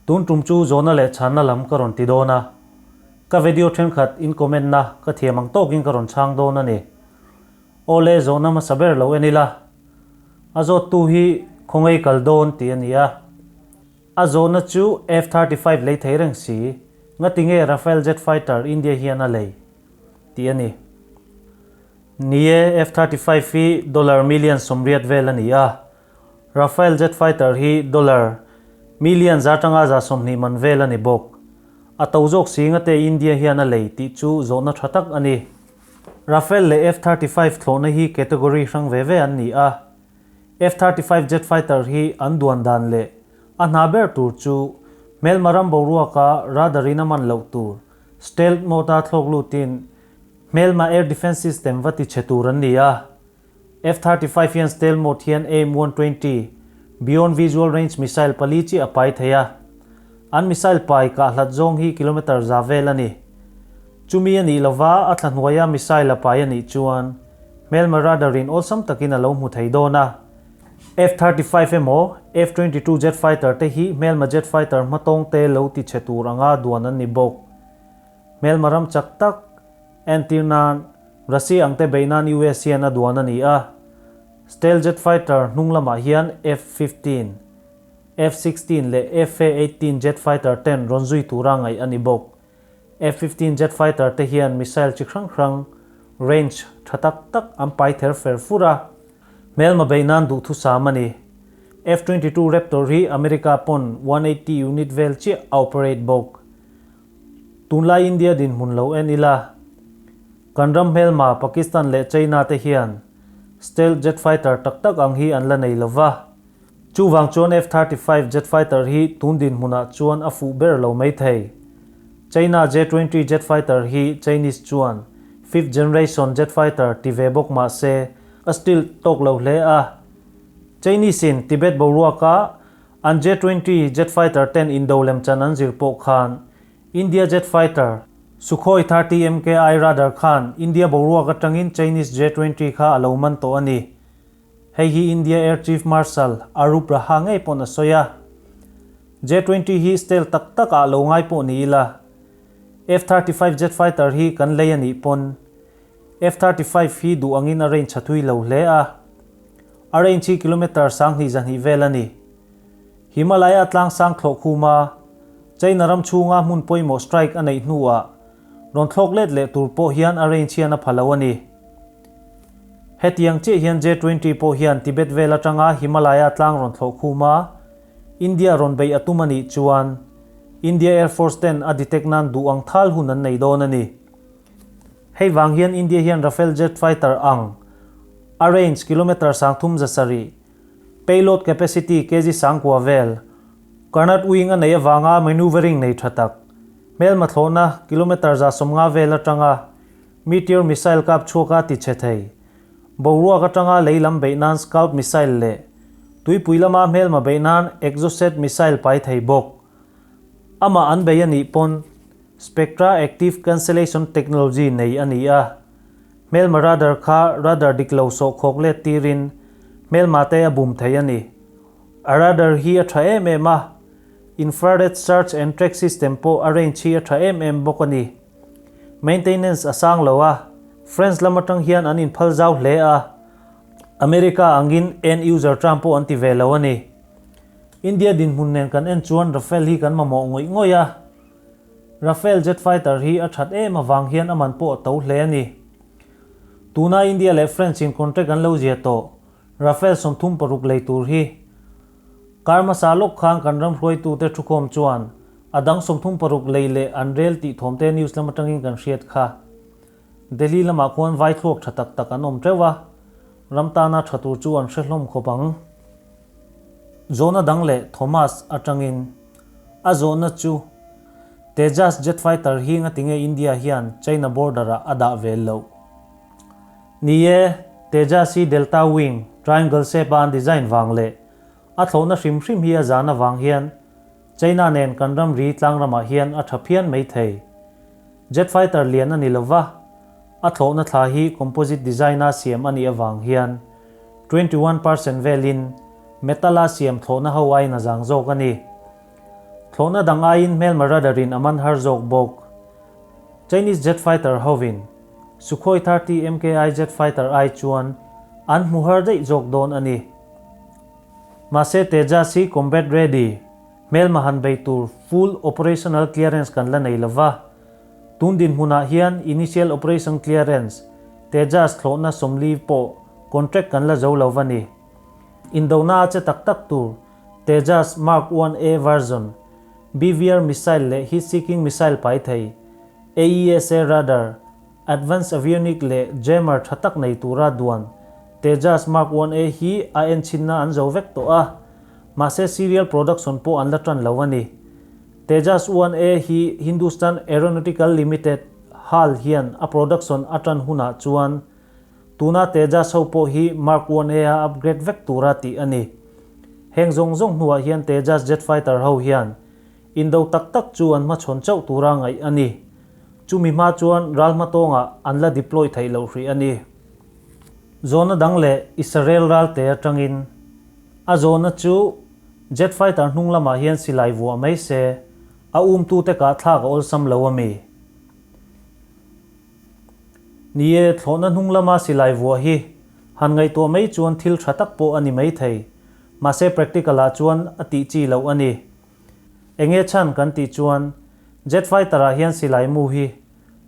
Tun tum chu zawhna leh chhanna lam ka rawn ti dawn a, ka video thenkhat in comment na ka thiam ang tawkin ka rawn chhang dawn a ni. Awle zawhna hmasa ber lo en ila, a zawttu hi khawngaih kal dawn tih a ni a. A zawhna chu F 35 lei thei reng si, ngati nge Rafale jet fighter India hian a lei? tih a ni. Ni e, F 35 hi dollar million 80 vel a ni a, Rafale jet fighter hi dollar million 120 man vel a ni bawk. A to zawk si ngate India hian a lei tih chu zawhna tha tak a ni. Rafale leh F 35 thlawhna hi category hrang ve ve an ni a, F 35 jet fighter hi an duan dan leh a hna ber tur chu hmelma ram boruaka radar in a man loh tur stealth mode a thlawk lutin hmelma air defence system va ti chhe tur an ni a. F 35 hian stealth mode hian AIM 120 beyond visual range missile pali chi a pai thei a. An missile pai kah hlat zawng hi kilometre za vel a ni. Chumi a nih lova a thla hnuaia missile a pai a nih chuan hmelma radar in awlsam takin a lo hmu thei dawn a. F 35 emaw F 22 jet fighter te hi hmelma jet fighter hmatawng te lo ti chhe tur anga duan an ni bawk. Hmelma ram chak tak entir nan Russia ang te beih nan US hian a duan a ni a. Stealth jet fighter hnung lamah hian F 15, F 16 leh FA 18 jet fighter ten rawn zui tura ngaih a ni bawk. F 15 jet fighter te hian missile chi hrang hrang range tha tak tak an pai ther fer fur a, hmelma beih nan duhthusam a ni. F 22 Raptor hi America pawn 180 unit vel chiah a operate bawk. Tunlai India dinhmun lo en ila, kan ram hmelma Pakistan leh China te hian stealth jet fighter tak tak ang hi an la nei lova. Chuvang chuan F 35 jet fighter hi tun dinhmunah chuan a fuh ber lo mai thei. China J 20 jet fighter hi Chinese chuan fifth generation jet fighter ti ve bawk mah se a stealth tawk lo hle a. Chinese in Tibet boruaka an J 20 jet fighter ten indo lemchan an zir pawh khan India jet fighter Sukhoi 30 MKI radar khan India boruak atangin Chinese J 20 kha a lo man tawh a ni. Hei hi India Air Chief Marshal Arup Raha ngei pawn a sawi a. J 20 hi stealth tak tak ah lo ngai pawh ni ila, F 35 jet fighter hi kan lei a nih pawn F 35 hi duh angin a range a thui lo hle a. A range hi kilometre 2200 vel a ni. Himalaya tlang sang thlawh khuma China ram chhunga hmun pawimawh strike a neih hnuah rawn thlawk let leh tur pawh hian a range hian a pha lo a ni. Hetiang chiah hian J 20 pawh hian Tibet vel atanga Himalaya tlang rawn thlawh khum a, India rawn beih a tum a nih chuan India Air Force ten a detect nan duh ang thal hun an nei dawn a ni. Hei vang hian India hian Rafale jet fighter ang a range kilometre 3700, payload capacity kg 9000 vel, Karnat wing a neih avanga manoeuvring nei tha tak, hmelma thlawhna kilometre 150 vel atanga Meteor missile kap chhuak a ti chhe thei. Boruak atanga lei lam beih nan Scalp missile leh tuipui lama hmelma beih nan Exocet missile pai thei bawk. Amah an bei a nih pawn Spectra Active Cancellation Technology nei a ni a. Hmelma radar kha radar dik lo sawh khawk let tirin hmelma te a bum thei a ni. A radar hi a tha em em a, infrared search and track system pawh a range hi a tha em em bawk a ni. Maintenance a sang lo a, France lam atang hian an inphal zau hle a, America angin end user term pawh an ti ve lo a ni. India dinhmun nen kan en chuan Rafale hi kan mamawh ngawih ngawih a, Rafale jet fighter hi a that em avang hian a man pawh a to hle a ni. Tuna India leh France in contract an lo zia tawh Rafale 36 lei tur hi Kar hmasa lawk khan kan ram hruaitute thukhawm chuan a dang 36 lei leh an rel tih thawmte news lam atangin kan hriat kha. Delhi lamah khuan vai thluak tha tak tak an awm teuh a, ram tana tha tur chu an hre hlawm khawp ang. Zawhna dang leh Thomas atangin a zawhna chu Tejas jet fighter hi ngatinge India hian China border ah a dah vel loh? Ni e, Tejas hi Delta Wing, triangle shape a an design vang leh a thlawhna hrim hrim hi a zan avang hian China nen kan ramri tlang ramah hian a tha phian mai thei. Jet fighter lian a ni lova, a thlawhna thla hi composite design a siam a nih avang hian. 21% velin metal-a siam thlawhna ho aiin a zang zawk a ni. Thlawhna dang aiin hmelma radar-in a man har zawk bawk. Chinese jet fighter hovin Sukhoi 30 MKI jet fighter ai chuan an hmu har daih zawk dawn a ni. Mahse Tejas hi combat ready, hmelma han bei tur full operational clearance kan la nei lova. Tun dinhmunah hian initial operation clearance, Tejas thlawhna 40 pawh contract kan la zo lo va ni. Indona a che tak tak tur Tejas Mark 1A version, BVR missile leh heat seeking missile pai thei, AESA radar, Advanced avionic leh jammer tha tak nei tura duan Tejas Mark 1A hi a enchhinna an zo vek tawh a, mahse serial production pawh an la tan lo a ni. Tejas 1A hi Hindustan Aeronautical Limited, hal, hian a production a tan hunah chuan tuna Tejas ho pawh hi Mark 1A a upgrade vek tura tih a ni. Heng zawng zawng hnuah hian Tejas jet fighter ho hian Indo tak tak chu an hmachhawn chauh tura ngaih a ni. Chumi hma chuan ral hmatawngah an la deploy theih loh hrih a ni. Zawhna dang leh Israel ralte atangin a zawhna chu jet fighter hnung lamah hian silai vuah mai se a umtute kah thlak a awlsam lo a mi? Ni e, thlawhna hnung lama silai vuah hi han ngaihtuah mai chuan thil tha tak pawh a ni maithei. Mahse practical ah chuan a tih chi loh a ni. Enge chhan kan tih chuan jet fighter ah hian silai mu hi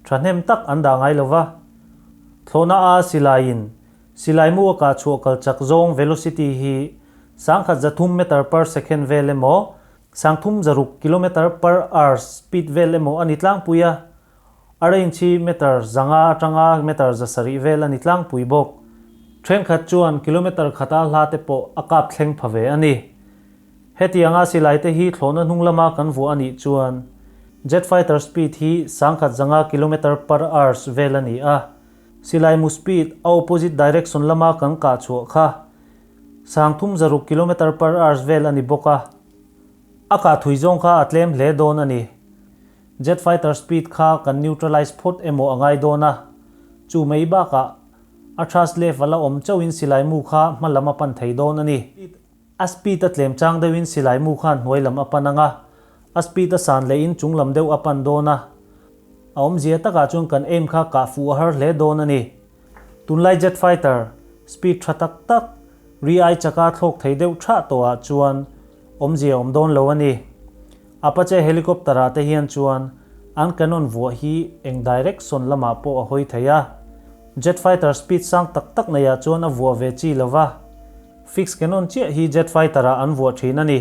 thahnem tak an dah ngai lova, thlawhna a silai in silai mu a kah chhuah kal chak zawng velocity hi 1300 meter per second vel emaw 3600 kilometer per hour speed vel emaw a ni tlangpui a, A range hi meter 500 atanga meter 700 vel a ni tlangpui bawk. Thenkhat chuan kilometer khata hla te pawh a kap thleng pha ve a ni. Hetianga silai te hi thlawhna hnung lama kan vuah a nih chuan jet fighter speed hi 1500 kilometer per hours vel a ni a, silai mu speed a opposite direction lama kan kah chhuah kha 3600 kilometer per hours vel a ni bawk a, a kah thui zawng kha a tlem hle dawn a ni. Jet fighter speed kha kan neutralize phawt emaw a ngai dawn a, chu mai bakah a thrust left a la awm chauhin silai mu kha hma lam a pan thei dawn a ni. A speed a tlem chang deuhin silai mu khan hnuai lam a pan ang a, a speed a san lehin chung lam deuh a pan dawn a. A awmzia takah chuan kan aim kha kah fuh a har hle dawn a ni. Tunlai jet fighter speed tha tak tak ri ai chaka thlawk thei deuh thah tawhah chuan awmzia awm dawn lo a ni. Apache helicopter ah te hian chuan an cannon vuah hi eng direction lamah pawh a hawi thei a. Jet fighter speed sang tak tak neiah chuan a vuah ve chi lo va. Fixed cannon chiah hi jet fighter ah an vuah thin a ni.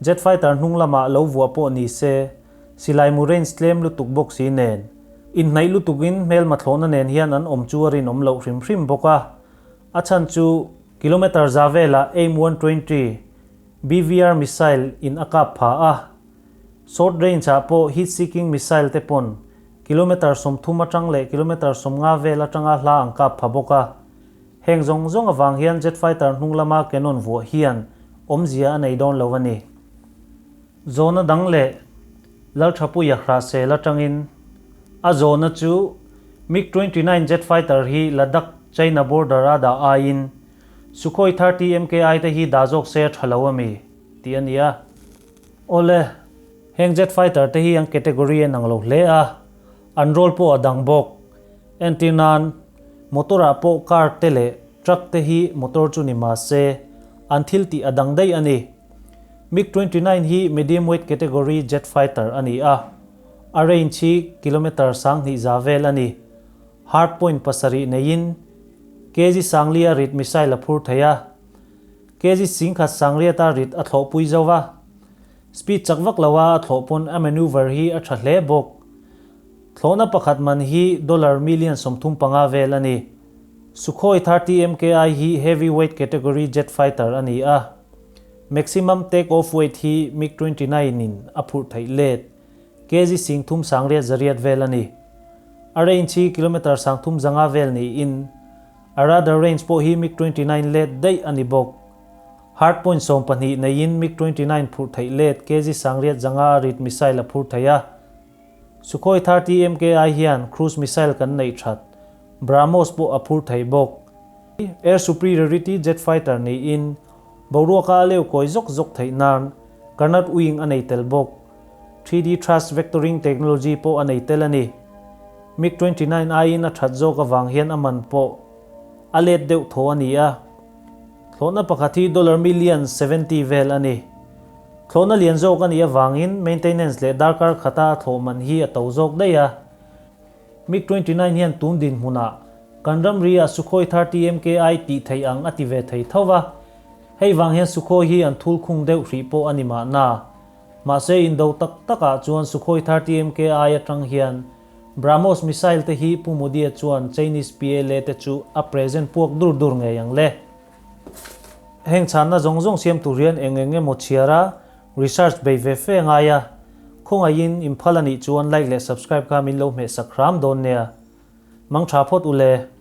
Jet fighter hnung lamah lo vuah pawh ni se, silai mu range tlem lutuk bawk si nen, inhnaih lutukin hmelma thlawhna nen hian an awm chu a rinawm loh hrim hrim bawk a. A chhan chu kilometer za velah AIM 120 BVR missile in a kap pha a, short range ah pawh heat seeking missile te pawn kilometer 30 atang leh kilometer 50 vel atanga hla an kap pha bawk a. Heng zawng zawng avang hian jet fighter hnung lama cannon vuah hian awmzia a nei dawn lo a ni. Zawhna dang leh Lalthapuia Hrahsel atangin a zawhna chu MiG 29 jet fighter hi Ladakh China border a dah aiin Sukhoi 30 MKI te hi dah zawk se a tha lo a mi? tih a ni a. Awle, heng jet fighter te hi an category a nang lo hle a, an role pawh a dang bawk. Entir nan, motor ah pawh car te leh truck te hi motor chu ni mah se, an thil tih a dang daih a ni. MiG 29 hi medium weight category jet fighter a ni a, a range hi kilometer 2000 vel a ni. Hard point pasarih neiin kg 40 a rit missile a phur thei a, kg 1008 a rit a thlawhpui zo va. Speed chak vak loa a thlawh pawn a maneuver hi a tha hle bawk. Thlawhna pakhat man hi dollar million 35 vel a ni. Sukhoi 30 MKI hi heavy weight category jet fighter a ni a. Maximum take off weight hi MiG 29 in a phurh theih let kg 3800 vel a ni. A range hi kilometer 3500 vel niin a radar range pawh hi MiG 29 let daih a ni bawk. Hard point 12 neiin MiG 29 phurh theih let kg 805 a rit missile a phur thei a. Sukhoi 30 MKI hian cruise missile kan neih that BrahMos pawh a phur thei bawk. Air Superiority Jet Fighter niin boruaka a leu kawi zawk zawk theih nan Canard Wing a nei tel bawk. 3D Thrust Vectoring Technology pawh a nei tel a ni. MiG 29 aiin a that zawk avang hian a man pawh a let deuh thaw a ni a. Thlawhna pakhat hi dollar million 70 vel a ni. Thlawhna lian zawk a nih avangin maintenance leh darkar khata a thlawh man hi a to zawk daih a. MiG 29 hian tun dinhmunah kan ramri ah Sukhoi 30 MKI tih theih ang a ti ve thei tho va. Hei vang hian Sukhoi hi an thul khung deuh hrih pawh a ni mahna. Mahse indo tak takah chuan Sukhoi 30 MKI atang hian BrahMos missile te hi Pu Modi-a chuan Chinese PLA te chu a present puak dur dur ngei ang le. Heng chhanna zawng zawng siam tur hian eng eng emaw chhiar a, research bei ve fe ngai a. Khawngaihin Imphal a nih chuan like leh subscribe kha min lo hmehsak hram dawn nia. Mang tha phawt u le.